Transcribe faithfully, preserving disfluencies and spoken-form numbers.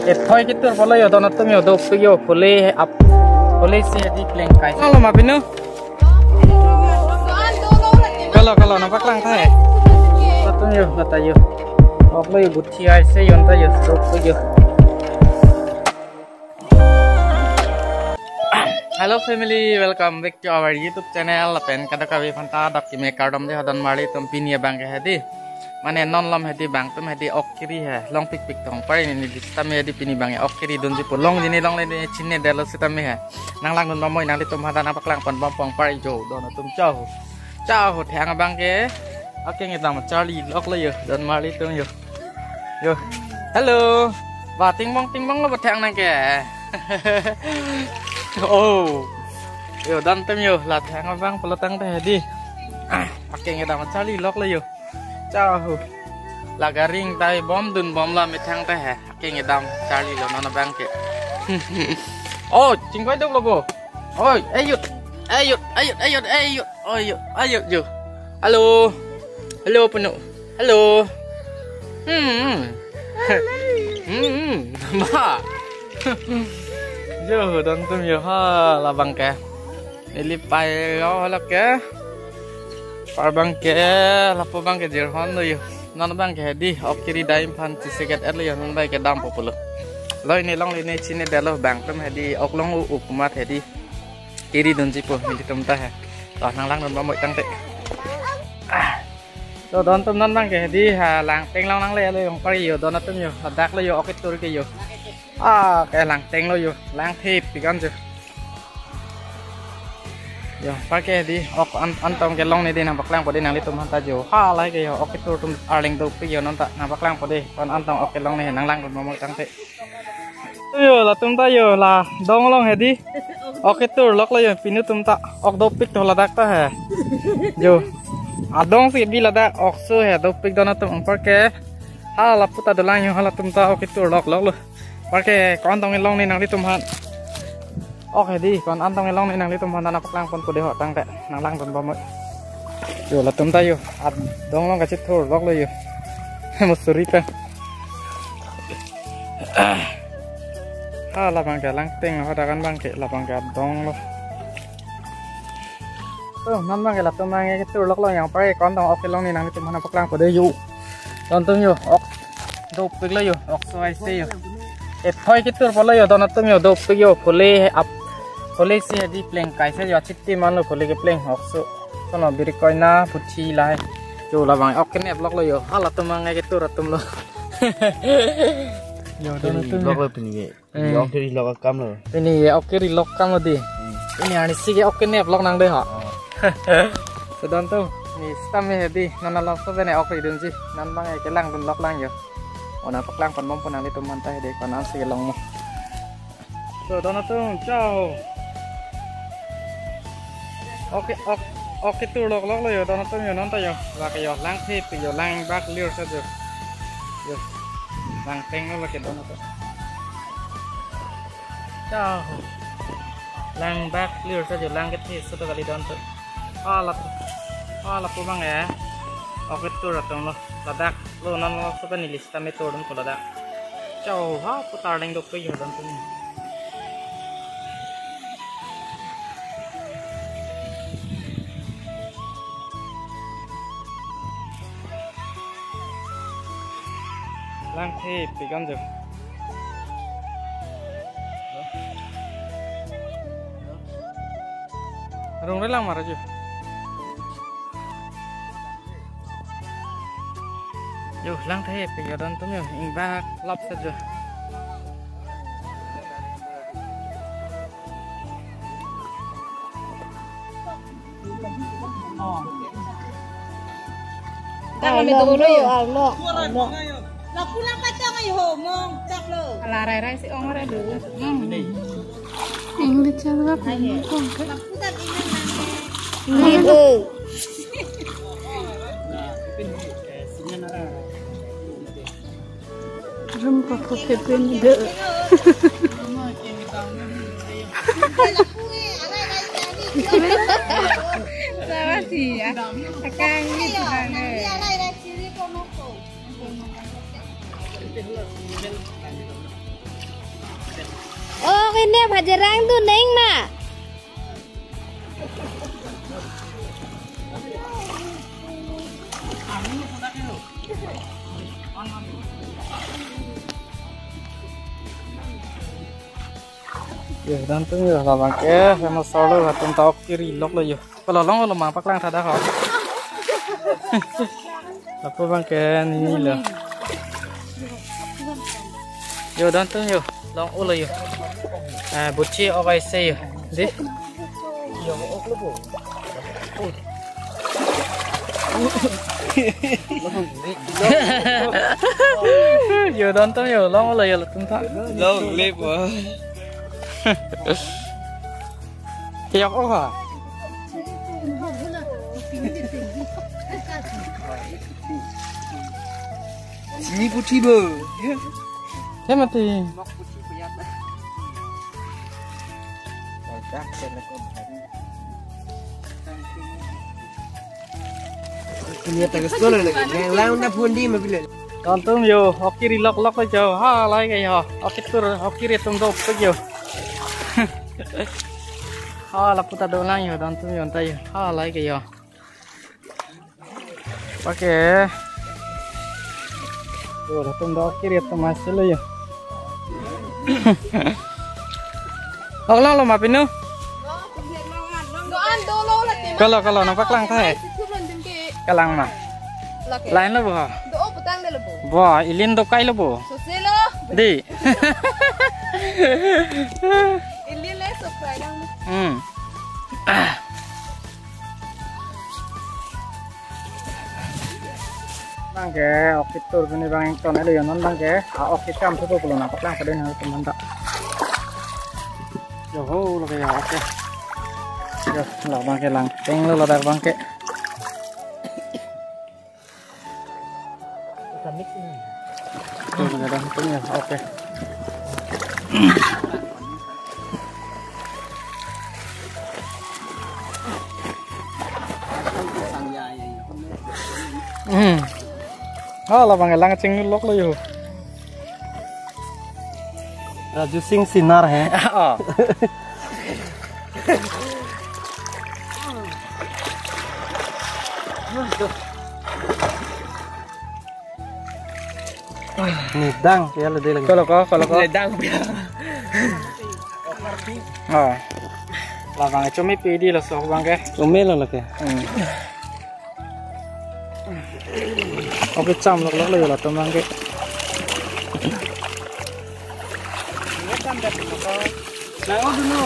Ethoi ketur pulo yo, don atum yo, dopik yo, phule ap, phule si hedi plengkai. Halo ma pinu. Halo, halo, nangpaklang tha he. Atum yo, nata yo. Oklo yo, buthi aise yo, nata yo, dopik yo. Hello family, welcome back to our YouTube channel. Lapen kadokave aphanta dak keme kardom dei ho, don marli atum. Pini abang ke hedi, mane non lom hedi, bang atum hedi ok keri he, longpikpik tong pari, neli sitame hedi pini abang ok keri dunji pu, longji ne longle ne chinine detlo sitame he. Nanglangdun bom moi nanglitum aphanta, nangpaklang pon bom pong pari jo, don atum, chau. Chau, thang abang ke. Akeng kedam charliloklo yo, don marli atum yo. Yo. Halo. Ba, tingmong tingmong lo ba thang nang ke. Oh. Yo, don atum yo, la thang abang pulo tangte hedi. Ah, akeng kedam charliloklo yo. Chau. La garing tai bom dun bom la methang te he. Akeng kedam charlilo non abang ke. Oh, chingvai duklo bo. Oi, ayut. Ayut, ayut, ayut, ayut. Oi, ayut yo. Halo. Halo, punu. Halo. Hmm. Hmm. Ba. Yo, don atum yo, ha, labang ke. Neli pai lo hala ke. Par abang ke, lapu abang ke jirhon lo yo. Non abang ke hedi, ok keri dam aphan chisiket-etlo yo, non abang ke dampo pulo. Loi ne longle ne chinine detlo, bang atum hedi, ok long u-u kumat hedi. Keri dunji pu, nelitum ta he. To, nanglangdun bom moi tangte. Ah. To, don atum, non abang ke hedi, ha, Langteng along nanglelo yo, ong pari yo, don atum yo, ladak lo yo, ok ketur ke yo. Ah, ke Langteng lo yo, langthepik an jo. Yo, ong pari ke hedi, ok an, antong kelong ne dei, nangpaklangpo dei nanglitum aphanta jo. Ha, lahai ke yo, ok ketur atum arleng dopik yo, non ta nangpaklangpo dei, ko-an antong ok kelong ne, nanglangdun bom moi tangte. Yo, latum ta yo, la dong along hedi. Ok keturloklo yo, pinu atum ta. Ok dopik to ladak ta he. Yo. Adong si bi ladak, ok so he, dopik don atum, ong pari ke. Ha, lapu ta dolang yo, ha, latum ta ok keturlokloklo. Pari ke ko-an antong kelong ne nanglitum aphan. Ok hedi, ko-an antong kelong ne nanglitum aphan, nangpaklangponpo dei ho tangte, nanglangdun bom moi. Yo, latum ta yo, adong along kachithurloklo yo. Musuri pen. Ah. Ha, labang ke Langteng, hadak an abang ke, labang ke adong lo. To, non abang ke latum abang ke keturloklo yo, ong pari ko-an antong ok kelong ne nanglitum aphan nangpaklangpo dei yo. Don atum yo, ok dopiklo yo, ok so aise yo. Ethoi ketur pulo yo, don atum yo, dopik yo, phule ap, phule si hedi plengkai se yo, achiti manlo phule kepleng, ok so. Sono biri koina, buthi lahai. Yo, labang ok keneploklo yo, ha, latum abang ke ketur atum lo. Yo, don atum yo. Lok lo pini ke. Hmm. Pini ok kerilok akam lo. Pini ok kerilok akam lo dei. Hmm. Pini arnisi ke ok keneplok nang dei ho. Oh. To don atum, ne sitame hedi, non alongso pen ok ridunji, non abang ke langdunlok lang yo. O, nangpaklangpon bom pu nanglitum aphanta hedi, ko-an si kelong mo. To don atum, chau. Ok, ok, ok keturlokloklo yo, don atum yo, non ta yo. Lake yo, langthepik yo, lang bak lir sa yo. Yo. Langteng lo lake, don atum. Chau. Lang bak lir sa yo, lang kethe so to kali don atum. Ala, ala pu abang ya. Ok ketur atum lo. Ladak lo, non lo, so pen neli sitame turdunpo ladak. Chau, ha, putar leng dopik yo don atum. Langthepik an jo. Rong relang mara jo. Yo, langthepik yo don atum yo, ingbak lop sa jo. Dak kami dulu yo. Arlo, arlo. Lapu lang patang ayo ho, mong, chak lo. Ala rai rai si ong rai dulu. Hmm. Ing di chalwa kong ke. Lapu tak inang nang. Ini bu. Rum ko ko ke pin de. Sawa si ya. Akang ni tu kan. Arai rai chiri ko mo ko. Ini bajerang tu neng ma. Yo, dan atum yo, labang ke, famous solo, atum ta ok kiri lok lo yo. Kalau long lo mang paklang tha dak ho. Lapu abang ke nini lo. Yo, dan atum yo, long ulo yo. Ah, buchi ok ai se yo. Di. Yo, dan atum yo, long ulo yo, latum ta. Long lip, oh. Yok, oh, ha. Sini puthi bo. Siapa ti? Ini tak sekolah lagi. Yang lain na pun di mobil. Dan atum yo, ok kiri lok lok jo. Halai ke yo. Ok kiri, ok kiri atum dopik yo. Ha, lapu ta dolang yo, dan atum yo, anta yo. Halai ke yo. Pake. Yo, latum do ok kiri atum masih lo yo. Oklong lo ma pinu? Kalau, kalau, nang paklang tha he. Kalang ma. Lain lo bo. Bo, ilin dokai lo bo. Di. Ilin le subscribe lang. Hmm. Abang ke, ok kiri tur pini abang ington elo yo non abang ke. Ah, ok kiri kam thupo pulo nang paklang paden hal teman tak. Yo ho, lake yo, oke. Yo, labang ke langteng lo ladak abang ke. Tuh, ada langteng ya, oke. Hmm. Oh, labang lang ching lok lo yo. Raju Singh Sinar he. Oh. Nidang ya lo de lagi. Kalau ko, kalau ko. Nidang ya. Oh. Labang chumi pidi lo sok abang ke. Chumi lo lake. Hmm. Oke, cham lok lok lo yo latum abang ke. Nang o duno.